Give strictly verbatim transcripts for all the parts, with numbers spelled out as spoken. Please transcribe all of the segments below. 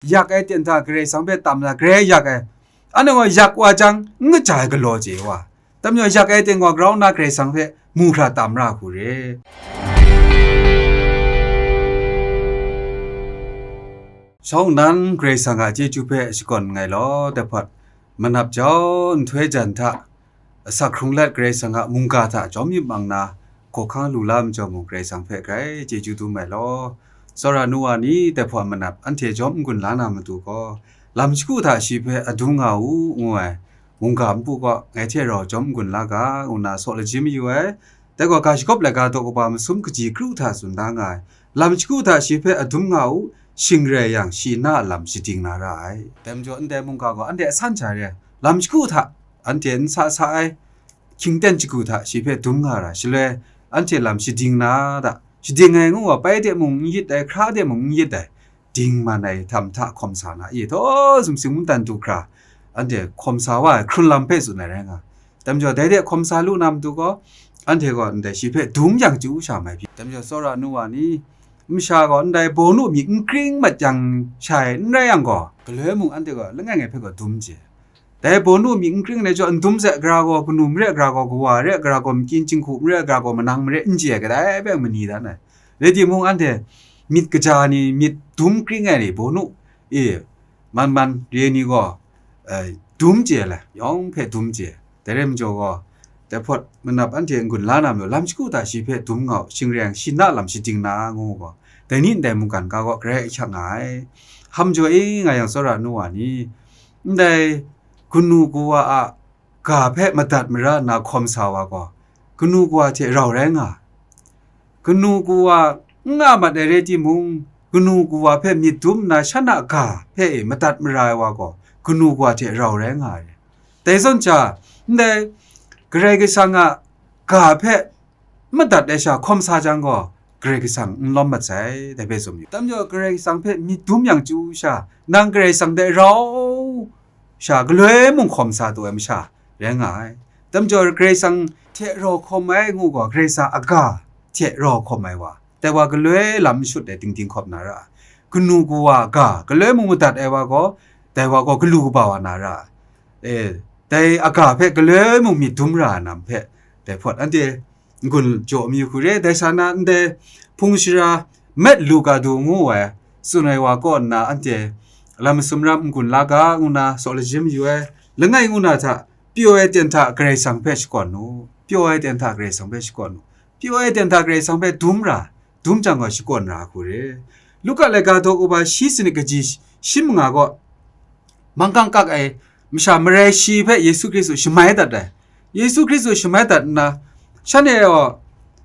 yak ai ten hta Karai Kasang hpe tam na grai yak ai, anhte gaw yak wa jang, n kaja ai galaw chye wa, dai majaw yak ai ten gaw grau nna Karai Kasang hpe mu hkra tam ra hku re. Shawng nnan Karai Kasang a chyeju hpe shakawn nngai law, dai hpawt manap jau nhtoi jan hta, asak hkrung let Karai Kasang a mungga hta jawm yip mang na, hkawhkang lu la majaw mung Karai Kasang hpe grai chyeju dum ai law. Tsawra nu wa ni, dai hpawt manap anhte jawm n-gun la na matu gaw, lam shagu hta shi hpe adum nga u, ngu ai mungga npu kaw ngai hte rau jawm n-gun la ga, ngu nna saw lajim mayu ai. Dai gaw, ga shagawp laika daw kaba masum kaji kru hta tsun da nga ai, lam shagu hta shi hpe adum nga u, shing rai yang, shi na a lam shading na ra ai. Dai majaw, ndai mungga gaw anhte a san sha re ai, lam shagu hta anhte n sa sa ai, hkying ten shagu hta shi hpe dum nga ra, shaloi anhte lam shading na da, shading ai ngu wa, pai de mung n yit ai, hkra de mung n yit ai, dingman ai htam hta hkawm sa na, i htaw sumsing mungdan du hkra, anhte hkawm sa wa ai hkrun lam hpe tsun ai rai nga. Dai majaw, dai de hkawm sa lu na matu gaw, anhte gaw ndai shi hpe dum yang chyu sha mai hpyi. Dai majaw, tsawra nu wa ni, masha gaw ndai bawnu myi n kring mat yang sha e n rai yang gaw, galoi mung anhte gaw langai ngai hpe gaw dum chye. Dai bawnu myi n kring ai jaw, n dum ze, gara gaw kanu mare, gara gaw kawa re, gara gaw makyin jinghku mare, gara gaw manang mare, n chye ai kadai hpe mani dan ai. Rai timung, anhte myit kaja ni, myit dum kring ai ni, bawnu e man man re ai ni gaw, eh, dum chye ai, yawng hpe dum chye ai. Dai rai majaw gaw, dai hpawt manap anhte n-gun la na majaw, lam shagu hta shi hpe dum nga u, shing rai yang, shi na lam shading na, ngu gaw, dai ni ndai mungkan ga gaw grai ahkyak nga ai. Hkam jaw e nga yang, tsawra nu wa ni, ndai kanu kawa a ga hpe madat mara nna hkawm sa wa gaw, kanu kawa hte rau rai nga ai. Kanu kawa n nga mat ai rai timung, kanu kawa hpe myit dum nna shan a ga hpe e madat mara ai wa gaw, kanu kawa hte rau rai nga ai. Dai zawn sha, ndai Karai Kasang a ga hpe madat ai sha hkawm sa jang gaw, Karai Kasang n lawm mat sai, dai hpe tsun yu. Dai majaw, Karai Kasang hpe myit dum yang chyu sha, nang Karai Kasang hte rau sha, galoi mung hkawm sa tu ai masha rai nga ai. Dai majaw, Karai Kasang hte rau hkawm ai ngu gaw, Karai Kasang a ga hte rau hkawm ai wa, dai wa galoi lam n shut ai tingting hkawm na ra ai. Kanu kawa ga galoi mung madat ai wa gaw, dai wa gaw galu kaba wa na ra ai. E, dai a ga hpe galoi mung myit dum ra ai lam hpe, dai hpawt anhte n-gun jaw mayu hku re. Dai sa na, ndai hpung shara Met Luka du ngu ai tsun ai wa kaw nna, anhte lam masum ram n-gun la ga, ngu nna saw lajim mayu ai. Langai ngu na hta, pyaw ai ten hta Karai Kasang hpe shakawn u, pyaw ai ten hta Karai Kasang hpe shakawn u, pyaw ai ten hta Karai Kasang hpe dum ra, dum jang gaw shakawn ra hku re. Luka laika daw kaba shi sanit kaji shi manga gaw, manggang kak ai masha marai shi hpe Yesu Hkristu shamai dat ai. Yesu Hkristu shamai dat nna, shanhte gaw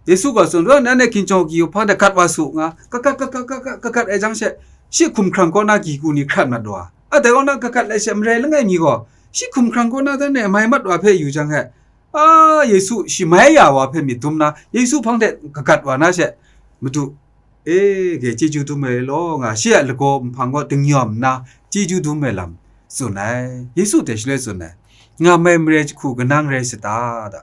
Yesu gaw tsun, "Rau nna, nanhte hkinjawng agyi hpang de gat wa su," nga, kagat, kagat, kagat, kagat ai jang she, shi hkumhkrang kaw na gyi ku ni hkrat mat wa. A dai kaw na kagat ai she, marai langai mi gaw, shi hkumhkrang kaw na dan e mai mat wa hpe yu jang he, a, Yesu shi mai ya wa hpe myit dum na, Yesu hpang de kagat wa na she, Madu, e, ge chyeju dum ai law, nga, shi a lagaw nhpang gaw dingnyawm nna, chyeju dum ai lam tsun ai. Yesu hte shaloi tsun ai, "Nga mai marai jahku kanang rai sata?" da.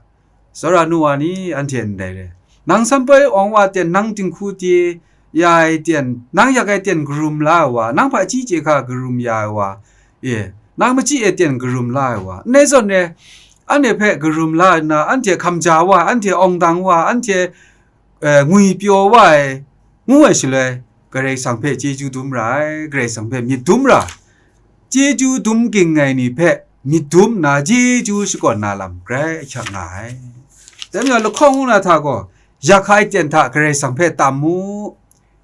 Tsawra nu wa ni, anhte ndai re, nang sanpoi awng wa ten, nang dinghku te ya ai ten, nang yak ai ten karum la ai wa, nang hpaji chye hka karum ya ai wa, e, nang machyi ai ten karum la ai wa, ndai zawn e, anhte hpe karum la nna, anhte hkam ja wa, anhte awng dang wa, anhte eh, ngwi pyaw wa ai, ngu ai shaloi, Karai Kasang hpe chyeju dum ra ai, Karai Kasang hpe myit dum ra, chyeju dum ging ai ni hpe myit dum nna, chyeju shakawn na lam grai ahkyak nga ai. Dai majaw, lahkawng ngu na hta gaw, yak ai ten hta Karai Kasang hpe tam mu,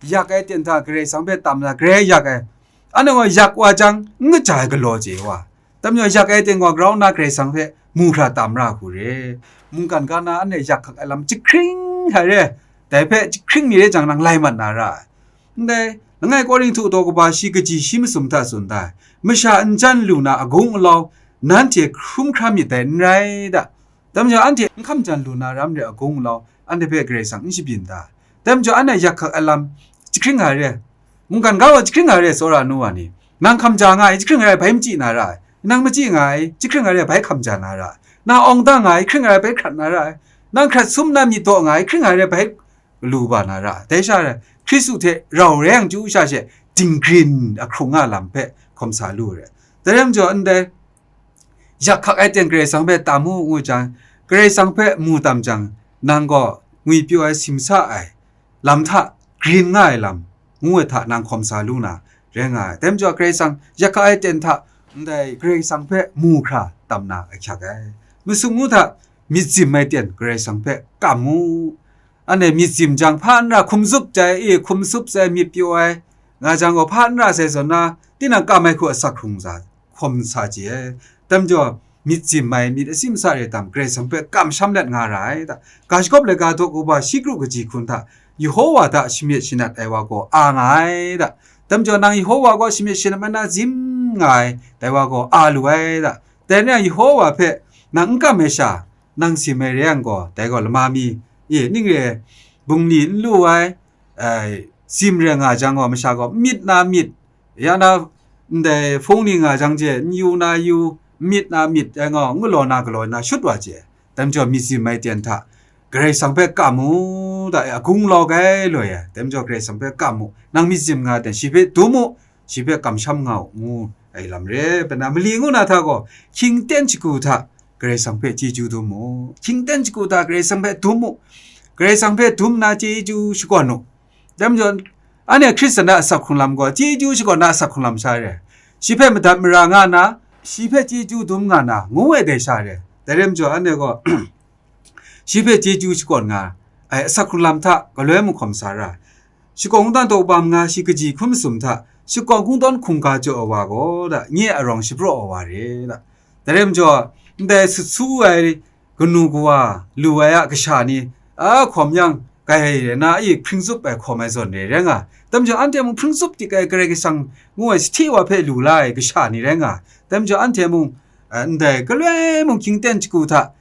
yak ai ten hta Karai Kasang hpe tam na, grai yak ai, anhte gaw yak wa jang, n kaja ai galaw chye wa, dai majaw, yak ai ten gaw grau nna Karai Kasang hpe mu hkra tam ra hku re. Mungkan ga na anhte yak hkak ai lam jahkring hkra re, dai hpe jahkring mi re jang, nang lai mat na ra ai. Ndai, langai Korinhtu daw kaba shi kaji shi masum hta tsun da ai, masha n jan lu na agung alau, nanhte hkrum hkra myit dai, n rai da. Dai majaw, anhte n hkam jan lu na ram re agung alau, anhte hpe Karai Kasang n shabyin da. Dai majaw, anhte yak hkak ai lam jahkring ai re, mungkan ga wa jahkring ai re, tsawra nu wa ni. Nang hkam ja nga ai, jahkring ai re, bai machyi na ra ai. Nang machyi nga ai, jahkring ai re, bai hkam ja na ra ai. Nang awng dang nga ai, jahkring ai re, bai hkrat na ra ai. Nang hkrat sum na myit daw nga ai, jahkring ai re, bai lu ba na ra ai. Dai sha rai, Hkristu hte rau rai yang chyu sha she, dinggrin ahkrung nga lam hpe hkawm sa lu re. Dai rai majaw, ndai yak hkak ai ten Karai Kasang hpe tam u, ngu jang, Karai Kasang hpe mu tam jang, nang gaw ngwipyaw ai, simsa ai lam hta grin nga ai lam, ngu ai hta nang hkawm sa lu na rai nga ai. Dai majaw, Karai Kasang yak hkak ai ten hta ndai Karai Kasang hpe mu hkra tam na ahkyak ai. Masum ngu hta myit sim ai ten Karai Kasang hpe kam mu. Anhte myit sim jang, hpa n ra hkum zup jai, e, hkum zup jai, myit pyaw ai nga jang gaw, hpa n ra sai zawn na, tinang kam ai hku asak hkrung sa, hkawm sa chye ai. Dai majaw, myit sim ai, myit asim sa re tam, Karai Kasang hpe kamsham let nga ra ai da. Ga shagawp laika daw kaba shi kru kaji hkun hta, Yehowa hta shamyet shanat ai wa gaw a nga ai da. Dai majaw, nang Yehowa gaw shamyet shanat ai na zim nga ai, dai wa gaw a lu ai da. Dai rai yang, Yehowa hpe nang n kam ai sha, nang sim ai rai yang gaw, dai gaw lama mi, e, ning re ai, bungli n lu ai, ai, sim rai nga jang gaw, masha gaw myit na myit, ya na, ndai hpung ni nga jang je, n yu na yu, myit na myit, ai gaw, n galaw na galaw na shut wa je. Dai majaw, myit sim ai ten hta Karai Kasang hpe kam mu da, agung lawk ai loi ai. Dai majaw, Karai Kasang hpe kam mu, nang myit sim nga ai ten shi hpe dum mu, shi hpe kamsham nga u, ngu ai lam re. Pena mali ngu na hta gaw, hkying ten shagu hta Karai Kasang hpe chyeju dum mu. Hkying ten shagu hta Karai Kasang hpe dum mu. Karai Kasang hpe dum nna chyeju shakawn u. Dai majaw, anhte Hkristan a asak hkrung lam gaw, chyeju shakawn na asak hkrung lam sha re. Shi hpe madat mara nga na, shi hpe chyeju dum nga na, ngu ai dai sha re. Dai rai majaw, anhte gaw, shi hpe chyeju shakawn nga ai asak hkrung lam hta galoi mung hkawm sa ra ai. Shakawn kungdawn daw kaba manga shi kaji hkun masum hta, shakawn kungdawn hkungga jaw ai wa gaw da, nye a arawng shapraw ai wa re da. Dai rai majaw, ndai sut su ai kanu kawa lu ai a kasha ni, a hkawm yang, kai rai na, i hpring tsup ai hkawm ai zawn re rai nga. Dai majaw, anhte mung hpring tsup dik ai Karai Kasang ngu ai sahte wa hpe lu la ai kasha ni rai nga. Dai majaw, anhte mung, a, ndai galoi mung hkying ten shagu hta,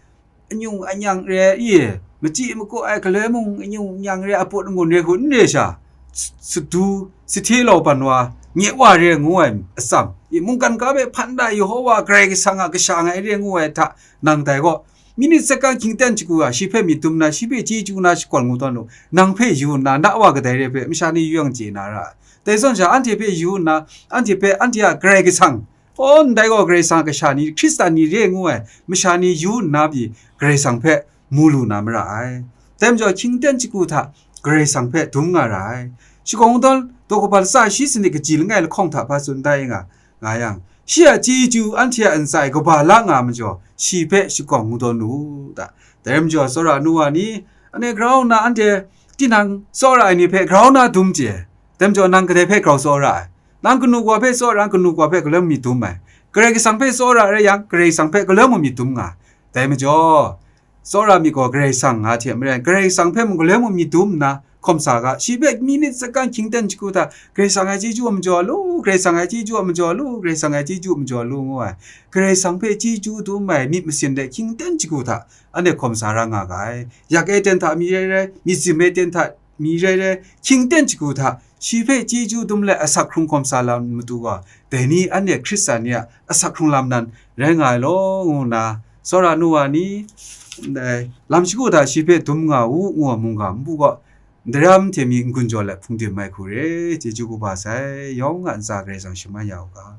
anyung anyang re ai, i, machyi makaw ai galoi mung anyung anyang re ai, aput angun re hku n re sha, s-, sadu, sahte law ban wa, nye wa re ngu ai atsam, i, mungkan ga hpe hpan da, Yehowa Karai Kasang a kasha nga ai re ngu ai hta, nang dai gaw, minit sakan hkying ten shagu a, shi hpe myit dum na, shi hpe chyeju na shakawn ngu tawn u, nang hpe yu nna, na wa kadai re hpe masha ni yu yang chye na ra ai. Dai zawn sha, anhte hpe yu nna, anhte hpe, anhte a Karai Kasang, aw, ndai gaw Karai Kasang a kasha ni, Hkristan ni re ngu ai masha ni yu nna pyi, Karai Kasang hpe mu lu na mara ai. Dai majaw, hkying ten shagu hta Karai Kasang hpe dum nga ra ai. Shakawn kungdawn daw kaba latsa shi sanit kaji langai lahkawng hta hpa tsun da i nga, nga yang, shi a chyeju anhte a ntsa e kaba la nga majaw, shi hpe shakawn kungdawn u ta. Dai rai majaw, tsawra nu wa ni, anhte grau nna anhte tinang tsawra ai ni hpe grau na dum chye. Dai majaw, nang kadai hpe grau tsawra ai? Nang kanu kawa hpe tsawra, nang kanu kawa hpe galoi mung myit dum ai. Karai Kasang hpe tsawra rai yang, Karai Kasang hpe galoi mung myit dum nga. Dai majaw, tsawra myit gaw Karai Kasang nga hte maren, Karai Kasang hpe mung galoi mung myit dum nna hkawm sa ga, shi hpe minit sakan hkying ten shagu hta, Karai Kasang ai chyeju a majaw lu, Karai Kasang ai chyeju a majaw lu, Karai Kasang ai chyeju a majaw lu, ngu ai. Karai Kasang hpe chyeju dum ai myit masin de hkying ten shagu hta, anhte hkawm sa ra nga ga ai. Yak ai ten hta mi rai rai, myit sim ai ten hta mi rai rai, hkying ten shagu hta, shi hpe chyeju dum let asak hkrung hkawm sa lam matu gaw, dai ni anhte Hkristan ni a asak hkrung lam nan rai nga ai law, ngu nna, tsawra nu wa ni, ndai lam shagu hta shi hpe dum nga u, ngu ai mungga npu gaw, ndaram hte mi n-gun jaw let hpung dim ai hku re, chyeju kaba sai, yawng a ntsa Karai Kasang shaman ya u ga.